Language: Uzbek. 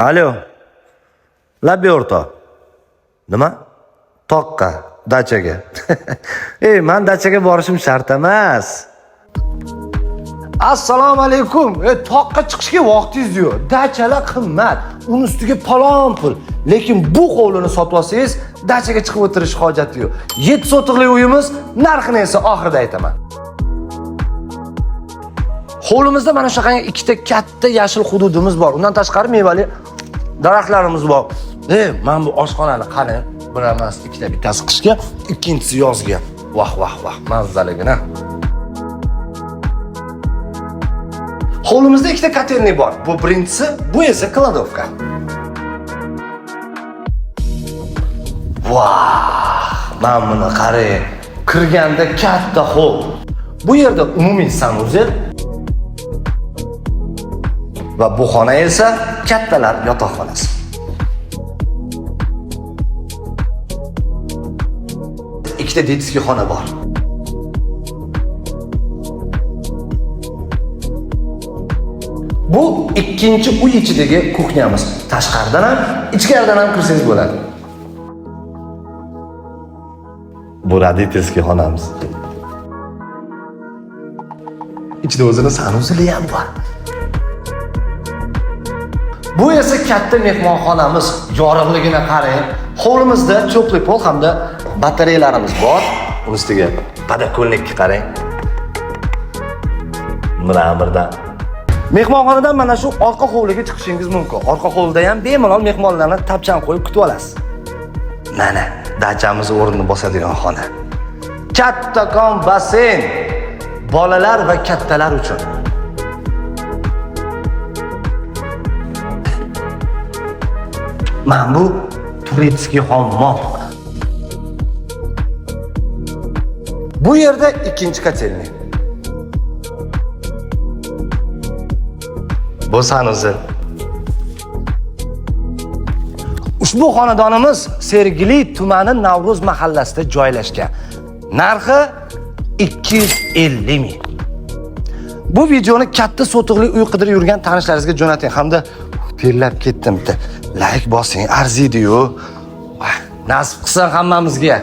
Alo. Labbay o'rtoq. Nima? Toqqa, dachaga. Ey, men dachaga borishim shart emas. Assalomu alaykum. Toqqa chiqishga vaqtingiz yo'q. Dachalar qimmat, uni ustiga palon pul. Lekin bu hovlini sotib olsangiz, dachaga chiqib o'tirish hojati yo'q. 7 sotixli uyimiz, narxini esa oxirida aytaman. Hovlimizda mana shunaqangi ikkita katta yashil hududimiz bor. Undan tashqari mevali daraxtlarimiz bor. Mana bu oshxonani qarang, bir emas, ikkita, bittasi qishga, ikkinchisi yozga. Vah vah vah, mazzaligini. Hovlimizda ikkita kotelniy bor. Bu birinchisi, bu esa kladovka. Vah, mana buni qarang. Kirganda katta hovli. Bu yerda umumiy sanuzel va bu xona esa kattalar yotoqxonasi. Ikkita detskiy xona bor. Bu ikkinchi uy ichidagi kuxnyamiz. Tashqaridan ham, ichkaridan ham kirsangiz bo'ladi. Bu rodительский xonamiz. Ichida o'zini sanuzeli ham bor. Bu esa katta mehmonxonamiz. Yorug'ligini qarang. Hovlimizda tepli pol hamda batareyalarimiz bor. Uni ustiga podokolnikka qarang. Mramordan. Mehmonxonadan mana shu orqa hovliga chiqishingiz mumkin. Orqa hovlida ham bemalol mehmonlarni tapchan qo'yib kutib olasiz. Mana dachamiz o'rnini bosadigan xona. Kattakon basseyn bolalar va kattalar uchun. Mana bu turetskiy hammom. Bu yerda ikkinchi kotelniy. Bu sanuzel. Ushbu xonadonimiz Sergeli tumani Navro'z mahallasida joylashgan. Narxi 250 ming. Bu videoni katta sotixli uy qidirib yurgan tanishlaringizga jo'nating hamda terlab ketdim bitta. Like bosing, arziydi-yu. Nasib qilsin hammamizga.